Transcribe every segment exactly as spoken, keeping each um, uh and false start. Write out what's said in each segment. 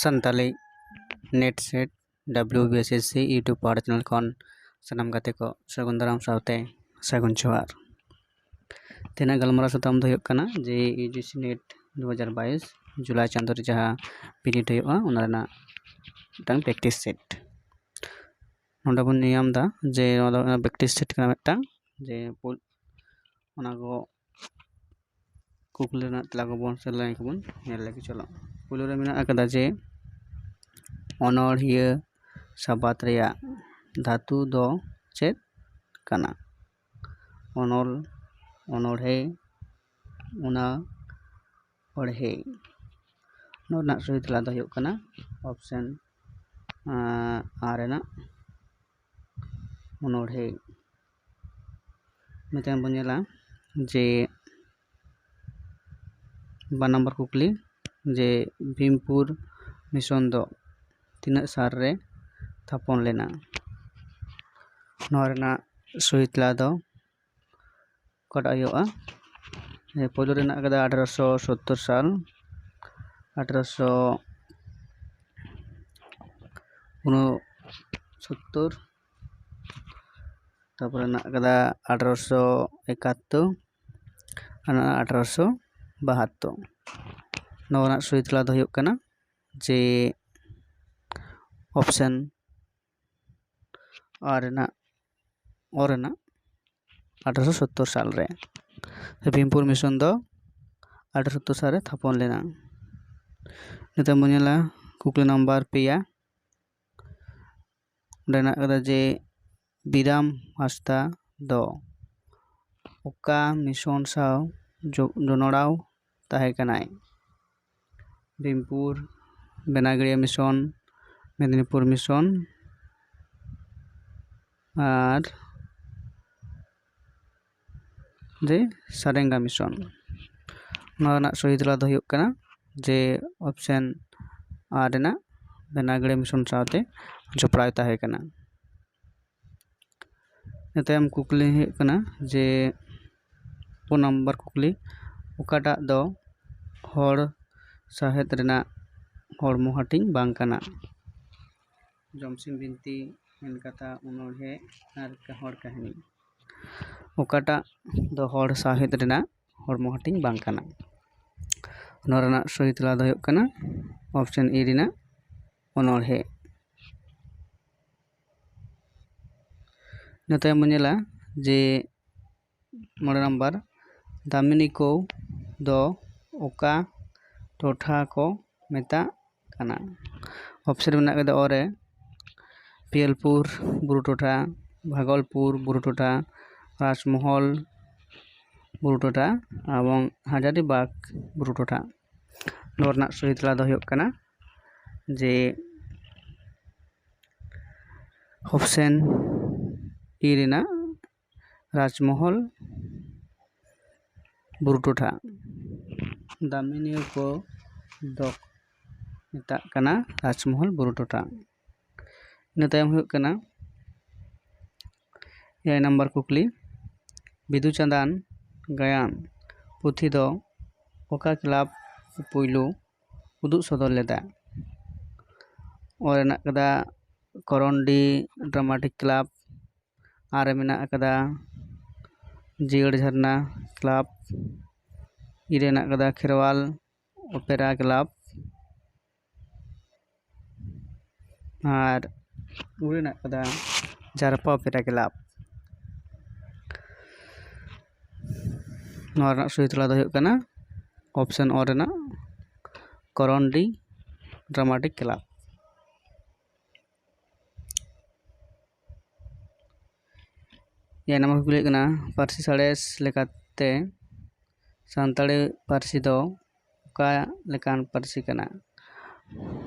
Santali NET SET WBSSC YouTube ᱯᱟᱦᱴᱟ channel ᱠᱷᱚᱱ ᱥᱟᱱᱟᱢ ᱜᱟᱛᱮ ᱠᱚ ᱥᱟᱹᱜᱩᱱ ᱫᱟᱨᱟᱢ ᱥᱟᱶᱛᱮ ᱥᱟᱹᱜᱩᱱ ᱡᱚᱦᱟᱨ᱾ ᱛᱮᱦᱮᱧᱟᱜ ᱜᱟᱞᱢᱟᱨᱟᱣ ᱥᱟᱛᱟᱢ ᱫᱚ ᱦᱩᱭᱩᱜ ᱠᱟᱱᱟ ᱡᱮ UGC NET ᱫᱩ ᱦᱟᱡᱟᱨ ᱵᱟᱭᱤᱥ ᱡᱩᱞᱟᱭ ᱪᱟᱸᱫᱳ ᱨᱮ ᱡᱟᱦᱟᱸ ᱵᱤᱱᱤᱰ ᱦᱩᱭᱩᱜᱼᱟ, ᱚᱱᱟ ᱨᱮᱱᱟᱜ ᱢᱤᱫᱴᱟᱝ practice set᱾ ᱱᱚᱰᱮ ᱵᱚᱱ ᱧᱮᱞ ᱧᱟᱢ ᱮᱫᱟ ᱡᱮ ᱱᱚᱣᱟ ᱫᱚ practice set ᱠᱟᱱᱟ ᱢᱤᱫᱴᱟᱝ, ᱡᱮ ᱯᱩ-, ᱚᱱᱟ ᱠᱚ ᱠᱩᱠᱞᱤ ᱨᱮᱱᱟᱜ ᱛᱮᱞᱟ ᱠᱚᱵᱚᱱ ᱥᱮ line ᱠᱚᱵᱚᱱ ᱧᱮᱞ ᱞᱮᱜᱮ᱾ ᱪᱚᱞᱚ, ᱯᱩᱭᱞᱩ ᱨᱮ ᱢᱮᱱᱟᱜ ᱟᱠᱟᱫᱟ ᱡᱮ ᱚᱱᱚᱬᱦᱤᱭᱟᱹ ᱥᱟᱵᱟᱫ ᱨᱮᱭᱟᱜ ᱫᱷᱟᱹᱛᱩ ᱫᱚ ᱪᱮᱫ ᱠᱟᱱᱟ? ᱚᱱᱚᱞ, ᱚᱱᱚᱬᱦᱮ, ᱚᱱᱟ, ᱚᱬᱦᱮ᱾ ᱱᱚᱣᱟ ᱨᱮᱱᱟᱜ ᱥᱚᱦᱤ ᱛᱮᱞᱟ ᱫᱚ ᱦᱩᱭᱩᱜ ᱠᱟᱱᱟ option ᱟᱨ ᱨᱮᱱᱟᱜ ᱚᱱᱚᱬᱦᱮ᱾ ᱢᱤᱫᱴᱮᱱ ᱵᱚᱱ ᱧᱮᱞᱟ ᱡᱮ ᱵᱟᱨ ᱱᱟᱢᱵᱟᱨ ᱠᱩᱠᱞᱤ ᱡᱮ ᱵᱷᱤᱢᱯᱩᱨ mission ᱫᱚ ᱛᱤᱱᱟᱹᱜ ᱥᱟᱞ ᱨᱮ ᱛᱷᱟᱯᱚᱱ ᱞᱮᱱᱟ? ᱱᱚᱣᱟ ᱨᱮᱱᱟᱜ ᱥᱚᱦᱤ ᱛᱮᱞᱟ ᱫᱚ ᱚᱠᱟᱴᱟᱜ ᱦᱩᱭᱩᱜᱼᱟ? ᱯᱳᱭᱞᱳ ᱨᱮᱱᱟᱜ ᱠᱟᱫᱟ ᱟᱴᱷᱨᱚᱥᱚ ᱥᱳᱛᱛᱳᱨ ᱥᱟᱞ, ᱟᱴᱷᱨᱚᱥᱚ ᱩᱱᱥᱳᱛᱛᱳᱨ, ᱛᱟᱨᱯᱚᱨᱮ ᱦᱮᱱᱟᱜ ᱠᱟᱫᱟ ᱟᱴᱷᱨᱚᱥᱚ ᱮᱠᱟᱛᱛᱳᱨ ᱟᱨ ᱟᱴᱷᱨᱚᱥᱚ ᱵᱟᱦᱟᱛᱛᱳᱨ᱾ ᱱᱚᱣᱟ ᱨᱮᱱᱟᱜ ᱥᱚᱦᱤ ᱛᱮᱞᱟ ᱫᱚ ᱦᱩᱭᱩᱜ ᱠᱟᱱᱟ ᱡᱮ option ᱟᱨ ᱨᱮᱱᱟᱜ, ᱚ ᱨᱮᱱᱟᱜ ᱟᱴᱷᱨᱚᱥᱚ ᱥᱳᱛᱛᱳᱨ ᱥᱟᱞ ᱨᱮ᱾ ᱵᱷᱤᱢᱯᱩᱨ mission ᱫᱚ ᱟᱴᱷᱨᱚᱥᱚ ᱥᱳᱛᱛᱳᱨ ᱥᱟᱞ ᱨᱮ ᱛᱷᱟᱯᱚᱱ ᱞᱮᱱᱟ᱾ ᱱᱤᱛᱚᱜ ᱵᱚᱱ ᱧᱮᱞᱟ ᱠᱩᱠᱞᱤ ᱱᱟᱢᱵᱟᱨ ᱯᱮᱭᱟ᱾ ᱚᱸᱰᱮ ᱦᱮᱱᱟᱜ ᱠᱟᱫᱟ ᱡᱮ ᱵᱤᱨᱟᱢ ᱦᱟᱸᱥᱫᱟ ᱫᱚ ᱚᱠᱟ mission ᱥᱟᱶ ᱡᱚ-, ᱡᱚᱱᱚᱲᱟᱣ ᱛᱟᱦᱮᱸ ᱠᱟᱱᱟᱭ? ᱵᱷᱤᱢᱯᱩᱨ, ᱵᱮᱱᱟᱜᱟᱲᱤᱭᱟ mission, ᱢᱮᱫᱽᱱᱤᱯᱩᱨ mission ᱟᱨ ᱡᱮ ᱥᱟᱨᱮᱝᱜᱟ mission᱾ ᱱᱚᱣᱟ ᱨᱮᱱᱟᱜ ᱥᱚᱦᱤ ᱛᱮᱞᱟ ᱫᱚ ᱦᱩᱭᱩᱜ ᱠᱟᱱᱟ ᱡᱮ option ᱟᱨ ᱨᱮᱱᱟᱜ ᱵᱮᱱᱟᱜᱟᱲᱤᱭᱟ mission ᱥᱟᱶᱛᱮ ᱡᱚᱯᱲᱟᱣ ᱛᱟᱦᱮᱸ ᱠᱟᱱᱟ᱾ ᱤᱱᱟᱹ ᱛᱟᱭᱚᱢ ᱠᱩᱠᱞᱤ ᱦᱩᱭᱩᱜ ᱠᱟᱱᱟ ᱡᱮ ᱯᱩᱱ ᱱᱟᱢᱵᱟᱨ ᱠᱩᱠᱞᱤ, ᱚᱠᱟᱴᱟᱜ ᱫᱚ ᱦᱚᱲ ᱥᱟᱶᱦᱮᱫ ᱨᱮᱱᱟᱜ ᱦᱚᱲᱢᱚ ᱦᱟᱹᱴᱤᱧ ᱵᱟᱝ ᱠᱟᱱᱟ? ᱡᱚᱢᱥᱤᱢ ᱵᱤᱱᱛᱤ, ᱢᱮᱱ ᱠᱟᱛᱷᱟ, ᱚᱱᱚᱬᱦᱮ ᱟᱨ ᱦᱚᱲ ᱠᱟᱹᱦᱱᱤ, ᱚᱠᱟᱴᱟᱜ ᱫᱚ ᱦᱚᱲ ᱥᱟᱶᱦᱮᱫ ᱨᱮᱱᱟᱜ ᱦᱚᱲᱢᱚ ᱦᱟᱹᱴᱤᱧ ᱵᱟᱝ ᱠᱟᱱᱟ? ᱱᱚᱣᱟ ᱨᱮᱱᱟᱜ ᱥᱚᱦᱤ ᱛᱮᱞᱟ ᱫᱚ ᱦᱩᱭᱩᱜ ᱠᱟᱱᱟ option A ᱨᱮᱱᱟᱜ ᱚᱱᱚᱬᱦᱮ᱾ ᱤᱱᱟᱹ ᱛᱟᱭᱚᱢ ᱵᱚᱱ ᱧᱮᱞᱟ ᱡᱮ ᱢᱚᱬᱮ ᱱᱟᱢᱵᱟᱨ, ᱫᱟᱢᱤᱱᱤ ᱠᱚ ᱫᱚ ᱚᱠᱟ ᱴᱚᱴᱷᱟ ᱠᱚ ᱢᱮᱛᱟᱜ ᱠᱟᱱᱟ? ᱚᱯᱥᱮᱱ ᱢᱮᱱᱟᱜ ᱠᱟᱫᱟ ᱚ ᱨᱮ, ᱯᱤᱭᱟᱞᱯᱩᱨ ᱵᱩᱨᱩ ᱴᱚᱴᱷᱟ, ᱵᱷᱟᱜᱚᱞᱯᱩᱨ ᱵᱩᱨᱩ ᱴᱚᱴᱷᱟ, ᱨᱟᱡᱽᱢᱚᱦᱚᱞ ᱵᱩᱨᱩ ᱴᱚᱴᱷᱟ ᱮᱵᱚᱝ ᱦᱟᱡᱟᱨᱤᱵᱟᱜᱽ ᱵᱩᱨᱩ ᱴᱚᱴᱷᱟ᱾ ᱱᱚᱣᱟ ᱨᱮᱱᱟᱜ ᱥᱚᱦᱤ ᱛᱮᱞᱟ ᱫᱚ ᱦᱩᱭᱩᱜ ᱠᱟᱱᱟ ᱡᱮ ᱚᱯᱥᱮᱱ ᱤ ᱨᱮᱱᱟᱜ ᱨᱟᱡᱽᱢᱚᱦᱚᱞ ᱵᱩᱨᱩ ᱴᱚᱴᱷᱟ᱾ ᱫᱟᱢᱤᱱᱤᱭᱟᱹ ᱠᱚ ᱫᱚ ᱢᱮᱛᱟᱜ ᱠᱟᱱᱟ ᱨᱟᱡᱽᱢᱚᱦᱚᱞ ᱵᱩᱨᱩ ᱴᱚᱴᱷᱟ᱾ ᱤᱱᱟᱹ ᱛᱟᱭᱚᱢ ᱦᱩᱭᱩᱜ ᱠᱟᱱᱟ ᱮᱭᱟᱭ ᱱᱟᱢᱵᱟᱨ ᱠᱩᱠᱞᱤ, ᱵᱤᱫᱩ ᱪᱟᱸᱫᱟᱱ ᱜᱟᱭᱟᱱ ᱯᱩᱛᱷᱤ ᱫᱚ ᱚᱠᱟ ᱠᱞᱟᱵᱽ ᱯᱩᱭᱞᱩ ᱩᱫᱩᱜ ᱥᱚᱫᱚᱨ ᱞᱮᱫᱟ? ᱚᱞ ᱨᱮᱱᱟᱜ ᱠᱟᱫᱟ ᱠᱚᱨᱚᱱᱰᱤ ᱰᱨᱟᱢᱟᱴᱤᱠ ᱠᱞᱟᱵᱽ, ᱟᱨ ᱢᱮᱱᱟᱜ ᱟᱠᱟᱫᱟ ᱡᱤᱭᱟᱹᱲ ᱡᱷᱟᱨᱱᱟ ᱠᱞᱟᱵᱽ, ᱤ ᱨᱮ ᱢᱮᱱᱟᱜ ᱟᱠᱟᱫᱟ ᱠᱷᱮᱨᱣᱟᱞ ᱚᱯᱮᱨᱟ ᱠᱞᱟᱵᱽ, ᱟᱨ ᱩ ᱨᱮ ᱢᱮᱱᱟᱜ ᱟᱠᱟᱫᱟ ᱡᱟᱨᱯᱟ ᱚᱯᱮᱨᱟ ᱠᱞᱟᱵᱽ᱾ ᱱᱚᱣᱟ ᱨᱮᱱᱟᱜ ᱥᱚᱦᱤ ᱛᱮᱞᱟ ᱫᱚ ᱦᱩᱭᱩᱜ ᱠᱟᱱᱟ ᱚᱯᱥᱮᱱ ᱚ ᱨᱮᱱᱟᱜ ᱠᱚᱨᱚᱱᱰᱤ ᱰᱨᱟᱢᱟᱴᱤᱠ ᱠᱞᱟᱵᱽ᱾ ᱮᱭᱟᱭ ᱱᱟᱢᱵᱟᱨ ᱠᱩᱠᱞᱤ ᱦᱩᱭᱩᱜ ᱠᱟᱱᱟ, ᱯᱟᱹᱨᱥᱤ ᱥᱟᱬᱮᱥ ᱞᱮᱠᱟᱛᱮ ᱥᱟᱱᱛᱟᱲᱤ ᱯᱟᱹᱨᱥᱤ ᱫᱚ ᱚᱠᱟ ᱞᱮᱠᱟᱱ ᱯᱟᱹᱨᱥᱤ ᱠᱟᱱᱟ?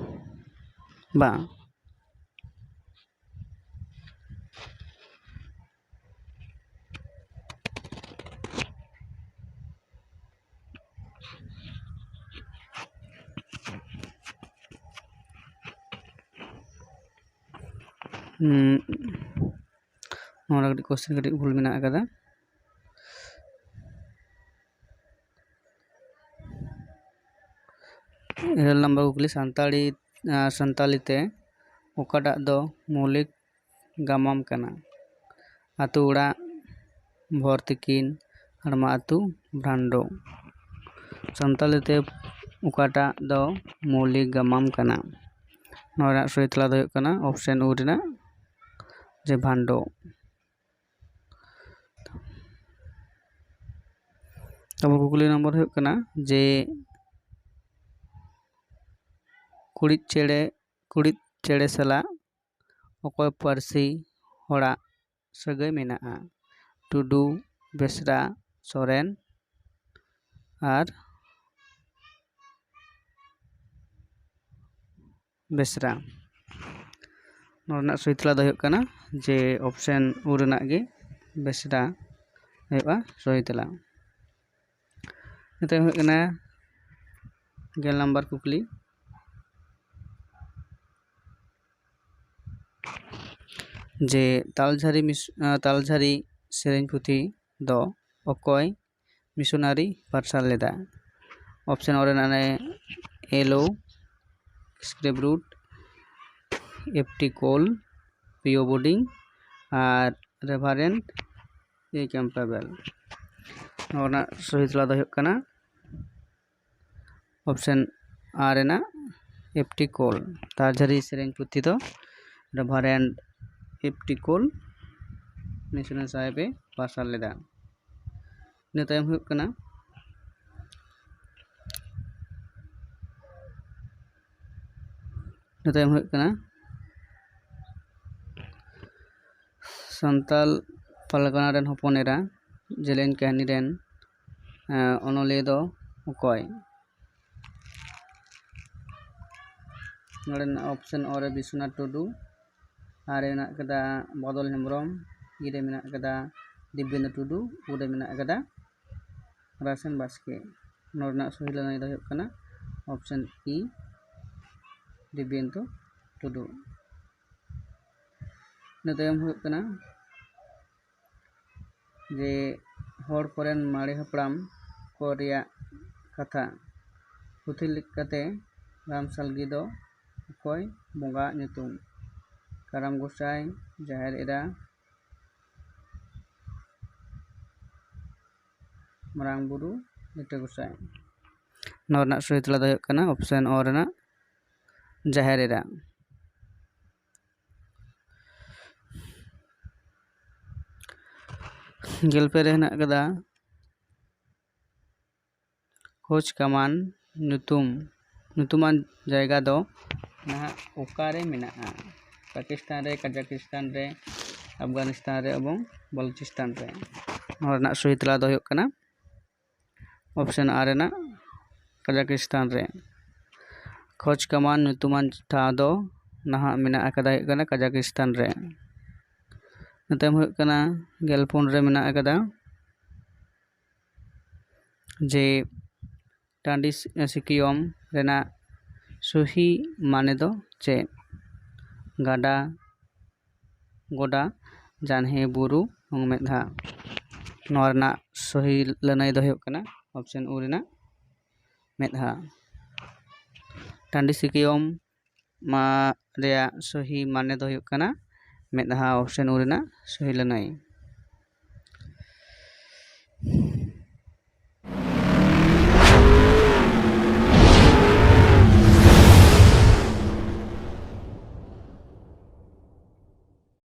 ᱵᱟᱝ᱾ ᱦᱩᱸ, ᱱᱚᱣᱟ ᱨᱮ ᱠᱟᱹᱴᱤᱡ question ᱠᱟᱹᱴᱤᱡ ᱵᱷᱩᱞ ᱢᱮᱱᱟᱜ ᱟᱠᱟᱫᱟ᱾ ᱤᱨᱟᱹᱞ ᱱᱟᱢᱵᱟᱨ ᱠᱩᱠᱞᱤ, ᱥᱟᱱᱛᱟᱲᱤ ᱟᱨ ᱥᱟᱱᱛᱟᱲᱤ ᱛᱮ ᱚᱠᱟᱴᱟᱜ ᱫᱚ ᱢᱳᱣᱞᱤᱠ ᱜᱟᱢᱟᱢ ᱠᱟᱱᱟ? ᱟᱹᱛᱩ ᱚᱲᱟᱜ, ᱵᱷᱚᱨ ᱛᱤᱠᱤᱱ, ᱦᱟᱲᱢᱟ ᱟᱹᱛᱩ, ᱵᱷᱨᱟᱱᱰᱳ᱾ ᱥᱟᱱᱛᱟᱲᱤ ᱛᱮ ᱚᱠᱟᱴᱟᱜ ᱫᱚ ᱢᱳᱣᱞᱤᱠ ᱜᱟᱢᱟᱢ ᱠᱟᱱᱟ? ᱱᱚᱣᱟ ᱨᱮᱱᱟᱜ ᱥᱚᱦᱤ ᱛᱮᱞᱟ ᱫᱚ ᱦᱩᱭᱩᱜ ᱠᱟᱱᱟ ᱚᱯᱥᱮᱱ ᱩ ᱨᱮᱱᱟᱜ, ᱡᱮ ᱵᱷᱟᱱᱰᱳ᱾ ᱛᱟᱨᱯᱚᱨ ᱠᱩᱠᱞᱤ ᱱᱚᱢᱵᱚᱨ ᱦᱩᱭᱩᱜ ᱠᱟᱱᱟ ᱡᱮ ᱠᱩᱲᱤᱫ ᱪᱮᱬᱮ, ᱠᱩᱲᱤᱫ ᱪᱮᱬᱮ ᱥᱟᱞᱟᱜ ᱚᱠᱚᱭ ᱯᱟᱹᱨᱥᱤ ᱦᱚᱲᱟᱜ ᱥᱟᱹᱜᱟᱹᱭ ᱢᱮᱱᱟᱜᱼᱟ? ᱴᱩᱰᱩ, ᱵᱮᱥᱨᱟ, ᱥᱚᱨᱮᱱ ᱟᱨ ᱵᱮᱥᱨᱟ᱾ ᱱᱚᱣᱟ ᱨᱮᱱᱟᱜ ᱥᱚᱦᱤ ᱛᱮᱞᱟ ᱫᱚ ᱦᱩᱭᱩᱜ ᱠᱟᱱᱟ ᱡᱮ ᱚᱯᱥᱮᱱ ᱩ ᱨᱮᱱᱟᱜ ᱜᱮ ᱵᱮᱥᱨᱟ ᱦᱩᱭᱩᱜᱼᱟ ᱥᱚᱦᱤ ᱛᱮᱞᱟ᱾ ᱱᱤᱛᱚᱜ ᱦᱩᱭᱩᱜ ᱠᱟᱱᱟ ᱜᱮᱞ ᱱᱟᱢᱵᱟᱨ ᱠᱩᱠᱞᱤ, ᱡᱮ ᱛᱟᱞᱡᱷᱟᱨᱤ ᱢᱤᱥ-, ᱟᱸ, ᱛᱟᱞᱡᱷᱟᱨᱤ ᱥᱮᱨᱮᱧ ᱯᱩᱛᱷᱤ ᱫᱚ ᱚᱠᱚᱭ ᱢᱤᱥᱚᱱᱟᱨᱤ ᱯᱟᱨᱥᱟᱞ ᱞᱮᱫᱟ? ᱚᱯᱥᱮᱱ ᱚ ᱨᱮᱱᱟᱜ ᱮᱞ ᱳ ᱥᱠᱨᱮᱯ ᱨᱩᱴ, ᱮᱯᱷ ᱴᱤ ᱠᱳᱞ, ᱯᱤ ᱳ ᱵᱳᱰᱤᱝ ᱟᱨ ᱨᱮᱵᱷᱟᱨᱮᱱᱰ ᱮ ᱠᱮᱢᱯᱵᱮᱞ᱾ ᱱᱚᱣᱟ ᱨᱮᱱᱟᱜ ᱥᱚᱦᱤ ᱛᱮᱞᱟ ᱫᱚ ᱦᱩᱭᱩᱜ ᱠᱟᱱᱟ ᱚᱯᱥᱮᱱ ᱟᱨ ᱨᱮᱱᱟᱜ ᱮᱯᱷ ᱴᱤ ᱠᱳᱞ᱾ ᱛᱟᱞᱡᱷᱟᱨᱤ ᱥᱮᱨᱮᱧ ᱯᱩᱛᱷᱤ ᱫᱚ ᱨᱮᱵᱷᱟᱨᱮᱱᱰ ᱮᱯᱷ ᱴᱤ ᱠᱳᱞ ᱢᱤᱥᱚᱱᱟᱨᱤ ᱥᱟᱦᱮᱵᱽ ᱮ ᱯᱟᱨᱥᱟᱞ ᱞᱮᱫᱟ᱾ ᱤᱱᱟᱹ ᱛᱟᱭᱚᱢ ᱦᱩᱭᱩᱜ ᱠᱟᱱᱟ, ᱤᱱᱟᱹ ᱛᱟᱭᱚᱢ ᱦᱩᱭᱩᱜ ᱠᱟᱱᱟ ᱥᱟᱱᱛᱟᱞ ᱯᱟᱨᱜᱟᱱᱟ ᱨᱮᱱ ᱦᱚᱯᱚᱱ ᱮᱨᱟ ᱡᱮᱞᱮᱧ ᱠᱟᱹᱦᱱᱤ ᱨᱮᱱ, ᱮᱸ, ᱚᱱᱚᱞᱤᱭᱟᱹ ᱫᱚ ᱚᱠᱚᱭ? ᱱᱚᱰᱮᱱᱟᱜ ᱚᱯᱥᱮᱱ ᱚ ᱨᱮ ᱵᱤᱥᱥᱚᱱᱟᱛᱷ ᱴᱩᱰᱩ, ᱟᱨ ᱨᱮ ᱢᱮᱱᱟᱜ ᱠᱟᱫᱟ ᱵᱟᱫᱚᱞ ᱦᱮᱢᱵᱨᱚᱢ, ᱤ ᱨᱮ ᱢᱮᱱᱟᱜ ᱠᱟᱫᱟ ᱫᱤᱵᱽᱭᱮᱱᱫᱩ ᱴᱩᱰᱩ, ᱩ ᱨᱮ ᱢᱮᱱᱟᱜ ᱠᱟᱫᱟ ᱨᱟᱥᱮᱱ ᱵᱟᱥᱠᱮ᱾ ᱱᱚᱣᱟ ᱨᱮᱱᱟᱜ ᱥᱚᱦᱤ ᱞᱟᱹᱱᱟᱹᱭ ᱫᱚ ᱦᱩᱭᱩᱜ ᱠᱟᱱᱟ ᱚᱯᱥᱮᱱ ᱤ, ᱫᱤᱵᱽᱭᱮᱱᱫᱩ ᱴᱩᱰᱩ᱾ ᱤᱱᱟᱹ ᱛᱟᱭᱚᱢ ᱦᱩᱭᱩᱜ ᱠᱟᱱᱟ ᱡᱮ ᱦᱚᱲ ᱠᱚᱨᱮᱱ ᱢᱟᱨᱮ ᱦᱟᱯᱲᱟᱢ ᱠᱚ ᱨᱮᱭᱟᱜ ᱠᱟᱛᱷᱟ᱾ ᱯᱩᱛᱷᱤ ᱞᱮᱠᱟᱛᱮ ᱨᱟᱢ ᱥᱟᱞᱜᱤ ᱫᱚ ᱚᱠᱚᱭ ᱵᱚᱸᱜᱟᱣᱟᱜ ᱧᱩᱛᱩᱢ? ᱠᱟᱨᱟᱢ ᱜᱚᱸᱥᱟᱭ, ᱡᱟᱦᱮᱨ ᱮᱨᱟ, ᱢᱟᱨᱟᱝ ᱵᱩᱨᱩ, ᱞᱤᱴᱟᱹ ᱜᱚᱸᱥᱟᱭ᱾ ᱱᱚᱣᱟ ᱨᱮᱱᱟᱜ ᱥᱚᱦᱤ ᱛᱮᱞᱟ ᱫᱚ ᱦᱩᱭᱩᱜ ᱠᱟᱱᱟ option ᱚ ᱨᱮᱱᱟᱜ ᱡᱟᱦᱮᱨ ᱮᱨᱟ᱾ ᱜᱮᱞ ᱯᱮ ᱨᱮ ᱦᱮᱱᱟᱜ ᱟᱠᱟᱫᱟ ᱠᱷᱳᱡᱽ ᱠᱟᱢᱟᱱ ᱧᱩᱛᱩᱢ, ᱧᱩᱛᱩᱢᱟᱱ ᱡᱟᱭᱜᱟ ᱫᱚ ᱱᱟᱦᱟᱜ ᱚᱠᱟᱨᱮ ᱢᱮᱱᱟᱜᱼᱟ? ᱯᱟᱠᱤᱥᱛᱟᱱ ᱨᱮ, ᱠᱟᱡᱟᱠᱤᱥᱛᱟᱱ ᱨᱮ, ᱟᱯᱷᱜᱟᱱᱤᱥᱛᱟᱱ ᱨᱮ ᱮᱵᱚᱝ ᱵᱟᱞᱩᱪᱤᱥᱛᱟᱱ ᱨᱮ᱾ ᱱᱚᱣᱟ ᱨᱮᱱᱟᱜ ᱥᱚᱦᱤ ᱛᱮᱞᱟ ᱫᱚ ᱦᱩᱭᱩᱜ ᱠᱟᱱᱟ option ᱟ ᱨᱮᱱᱟᱜ ᱠᱟᱡᱟᱠᱤᱥᱛᱟᱱ ᱨᱮ᱾ ᱠᱷᱳᱡᱽ ᱠᱟᱢᱟᱱ ᱧᱩᱛᱩᱢᱟᱱ ᱴᱷᱟᱶ ᱫᱚ ᱱᱟᱦᱟᱜ ᱢᱮᱱᱟᱜ ᱟᱠᱟᱫᱟ ᱦᱩᱭᱩᱜ ᱠᱟᱱᱟ ᱠᱟᱡᱟᱠᱤᱥᱛᱟᱱ ᱨᱮ᱾ ᱱᱚᱛᱮ ᱦᱩᱭᱩᱜ ᱠᱟᱱᱟ ᱜᱮᱞ ᱯᱩᱱ ᱨᱮ ᱢᱮᱱᱟᱜ ᱟᱠᱟᱫᱟ ᱡᱮ ᱴᱟᱺᱰᱤ ᱥᱤ-, ᱥᱤᱠᱤᱭᱚᱢ ᱨᱮᱱᱟᱜ ᱥᱩᱦᱤ ᱢᱟᱱᱮ ᱫᱚ ᱪᱮᱫ? ᱜᱟᱰᱟ, ᱜᱚᱰᱟ, ᱡᱟᱱᱦᱮ, ᱵᱩᱨᱩ, ᱢᱮᱫᱦᱟ᱾ ᱱᱚᱣᱟ ᱨᱮᱱᱟᱜ ᱥᱚᱦᱤ ᱞᱟᱹᱱᱟᱹᱭ ᱫᱚ ᱦᱩᱭᱩᱜ ᱠᱟᱱᱟ option ᱩ ᱨᱮᱱᱟᱜ ᱢᱮᱫᱦᱟ᱾ ᱴᱟᱺᱰᱤ ᱥᱤᱠᱤᱭᱚᱢ ᱢᱟ ᱨᱮᱭᱟᱜ ᱥᱚᱦᱤ ᱢᱟᱱᱮ ᱫᱚ ᱦᱩᱭᱩᱜ ᱠᱟᱱᱟ ᱢᱮᱫᱦᱟ, option ᱩ ᱨᱮᱱᱟᱜ ᱥᱚᱦᱤ ᱞᱟᱹᱱᱟᱹᱭ᱾